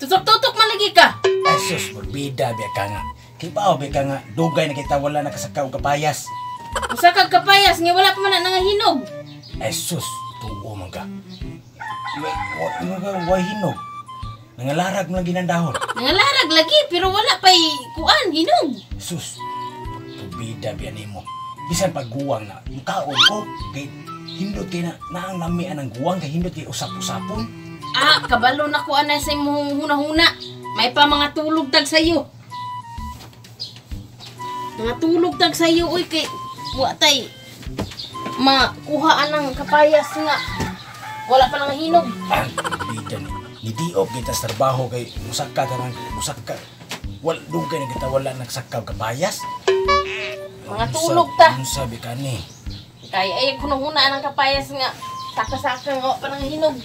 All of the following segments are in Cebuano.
Tutok-tutok man lagi ka. Ay sus, magbida biya ka nga. Kibaw biya ka nga dugay na kita wala nakasaka og kapayas. Usa kag kapayas nga wala pa man na nangahinog. Ay sus, tuo man ka. Wa hinog. Nangalarag man lagi ng dahon. Nangalarag lagi pero wala pa'y kuan hinog. Sus, tubida biya nimo. Bisan pag guwang na, mukaon ko kay hindot kay na naang lamian ang guwang kay hindot kay usap-usapon. Ah, kabalo na ko anay sa imong huna-huna. May pa mga tulog tag sayo. Mga tulog tag sayo oy kay wa tay makuhaan ang kapayas nga wala pa nang hinog. Ah, bida ni. Nidiop kita sa trabaho kay musaka ta nang musaka. Wal dugay na kita wala nagsaka og kapayas. Mga tulog ta. Unsa bi kani? Kay ay hunahuna ang kapayas nga saka-saka nga wa pa nang hinog.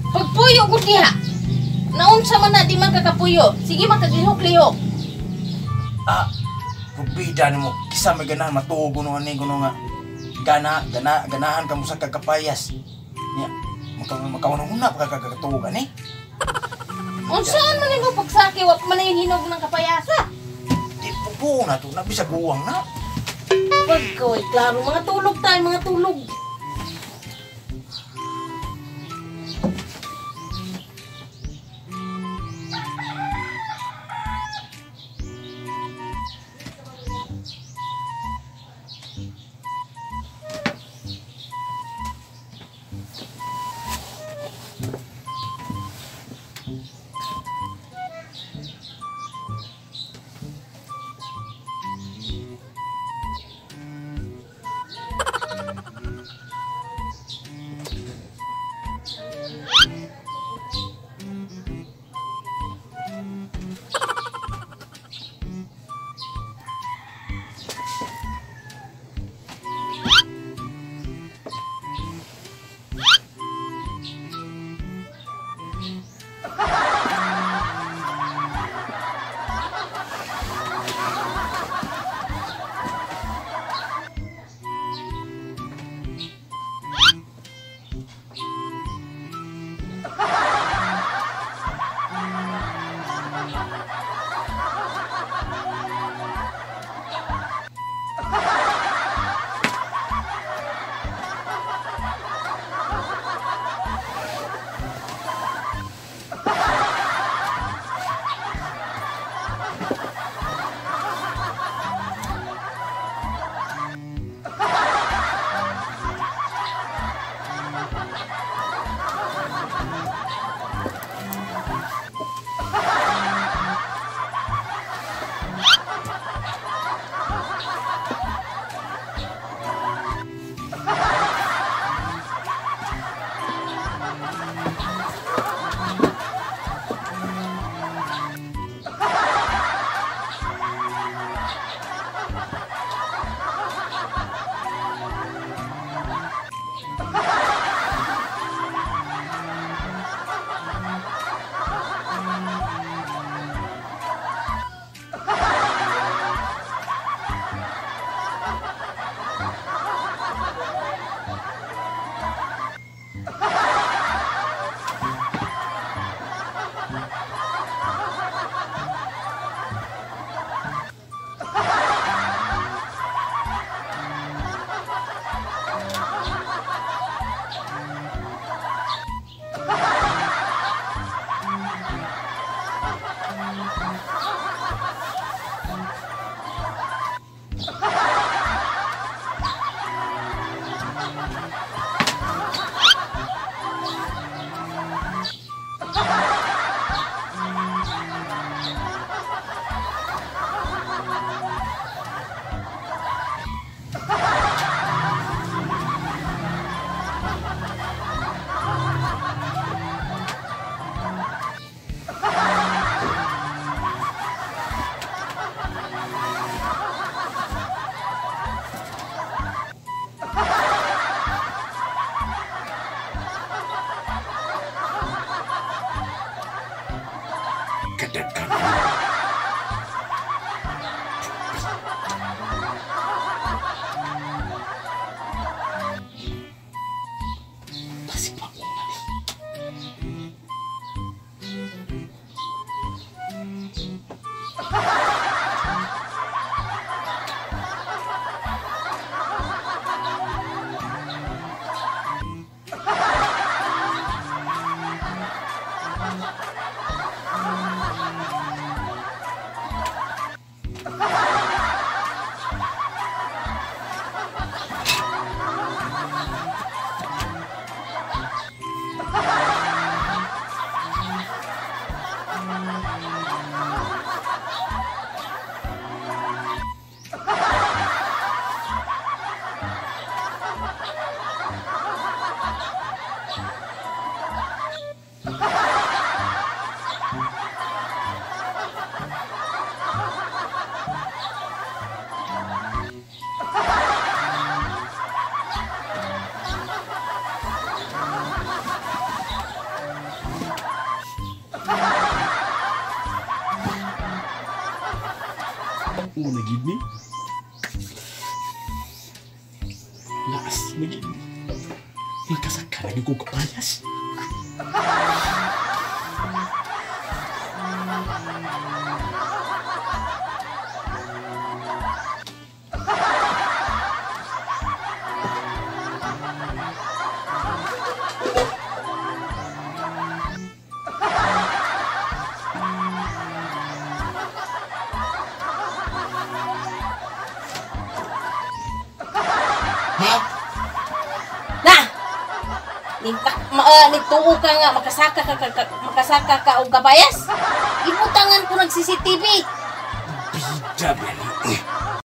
Pagpuyo ko diha. Naunsa man na di man kakapuyo. Sige man kaglihok-lihok. Ah, kubida nimo kisa may ganahan matuog kuno ani kuno nga ganahan ka mo sa kagkapayas. Nya, makaunang-una pa ka kagatuog ani. Unsaan man nimo pagsaki wa pa man na yung hinog ng kapayasa? Di pupo na to, na bisag guwang na. Pagkoy, klaro mga tulog tayo, mga tulog. Kadagkan. Mo na gid ni. Laas na gid ni. Makasaka na gid ko kapayas. Na! Nagtuo ka nga makasaka ka, makasaka ka og kapayas. Ibutangan ko nag CCTV. Bida ba ni?